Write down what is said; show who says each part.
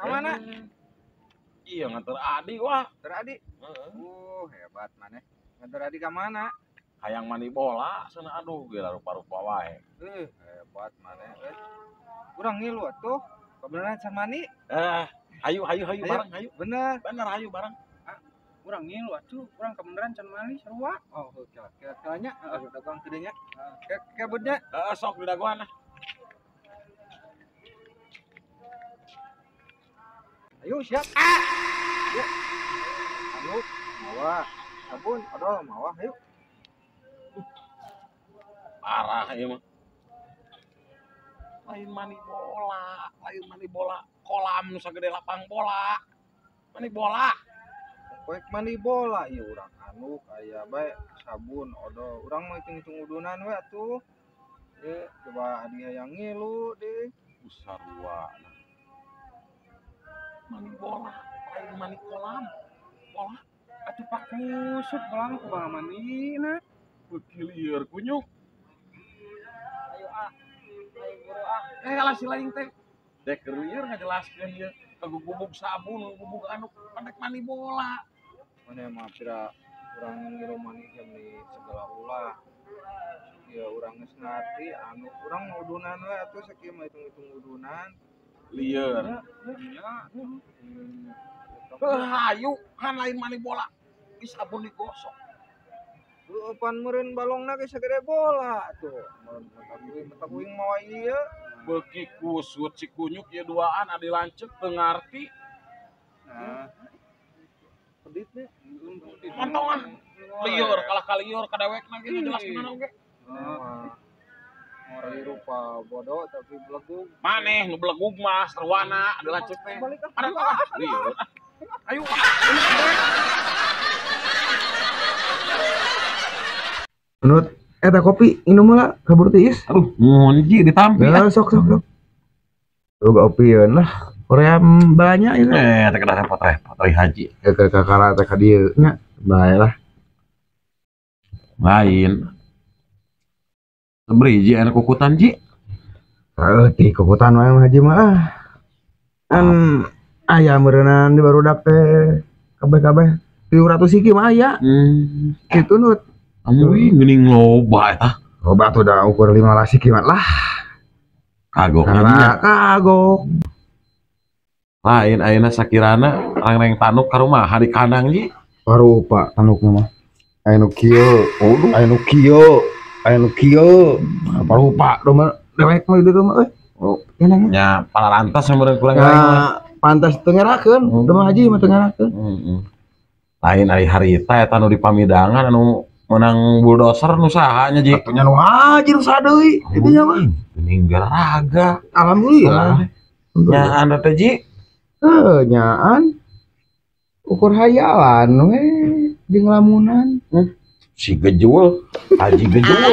Speaker 1: Ka mana?
Speaker 2: Iya nganter adi wah.
Speaker 1: Nganter adi. Hebat maneh. Nganter adi ka mana?
Speaker 2: Hayang mandi bola cenah aduh geura rupa-rupa wae.
Speaker 1: Hebat maneh euy. Urang ngilu atuh. Kabeneran can mandi?
Speaker 2: Hayu hayu hayu bareng hayu.
Speaker 1: Bener.
Speaker 2: Bener hayu bareng.
Speaker 3: Urang ngilu atuh, urang kabeneran can mandi sarua.
Speaker 1: Oh, kira-kira nya, dagang teu nya. Kebudnya.
Speaker 2: Heeh, sok didagoan lah.
Speaker 1: Ayo siap. Yuk. Anu, mawa sabun, odol mawa, ayo.
Speaker 2: Parah ieu mah. Lain mandi bola, kolam nu sagede lapang bola. Mandi bola.
Speaker 1: Poek mandi bola ieu urang anu aya bae sabun, odol. Urang mah hitung-hitung udunan we atuh. Ye, coba adi hayang ngilu deui.
Speaker 2: Sarua. Mandi bola, lain mandi kolam. Bola
Speaker 3: atuh pak kusut bola mah kumaha mandina.
Speaker 2: Beuki lieur kunyuk.
Speaker 3: Ayo ah. Ayo buru ah.
Speaker 2: Lah si lain teh. Dek lieur ngajelaskeun ieu kagugubug sabun, gugubug anu pandek mandi bola.
Speaker 1: Mana mah pira urang ngilu mandi jam di segala ulah. Ya urang geus ngarti anu urang mah udunan we atuh sakieu mah hitung-hitung udunan.
Speaker 2: Lieur. Hayu, kan lain mandi bola. Di sabun digosok.
Speaker 1: Lu pan meureun balongna ge sagede bola tuh. Mata kuing mawa ieu.
Speaker 2: Beuki kusut si kunyuk ieu duaan adi lanceuk teu ngarti.
Speaker 1: Nah. Peditnya.
Speaker 2: Mantong ah. Lieur kalah ka lieur ka dewekna ge ngajelaskeun oge.
Speaker 1: Orang rupa bodoh tapi belegug.
Speaker 2: Maneh nu belegug mah sarwana adi lanceuk teh. Ada lieur. Ayo.
Speaker 4: Menurut eta kopi minum lah kabur tiis.
Speaker 2: Aduh, mun ji ditampi.
Speaker 4: Ya, sok sok sok. Lu gak opieun lah. Korea banyak itu.
Speaker 2: Teh kedah repot-repot ari haji.
Speaker 4: Ya ke kakara teh ka dieu nya. Bae lah.
Speaker 2: Lain. Sabri ji anu kukutan ji.
Speaker 4: Heuh, ti kukutan wae mah haji mah. An aya meureunnan di barudak teh kabeh-kabeh 300 siki mah aya. Kitu nut.
Speaker 2: Amuy geuning loba eta.
Speaker 4: Loba tuh dah ukur 15 siki mah lah.
Speaker 2: Kagok
Speaker 4: nya. Kagok.
Speaker 2: Lain ayeuna sakirana reng-reng tanuk ka rumah di kandang ji.
Speaker 4: Barupa tanukna mah. Aya nu kieu, aya nu kieu, aya nu kieu. Barupa domba dewek mah di dieu mah euy.
Speaker 2: Oh,
Speaker 4: Enak
Speaker 2: nya pararantas meureun kurang lain mah.
Speaker 4: Pantas teu ngerakeun, domba haji mah teu ngerakeun.
Speaker 2: Heeh. Lain ari harita eta nu di pamidangan anu menang bulldozer nu saha nya ji?
Speaker 4: Atuh nya nu haji nu saha deui kitu nya mah.
Speaker 2: Geuning garaga.
Speaker 4: Alhamdulillah.
Speaker 2: Nyaan teh ji?
Speaker 4: Heuh, nyaan. Ukur hayalan we di ngelamunan.
Speaker 2: Si gejul, haji gejul.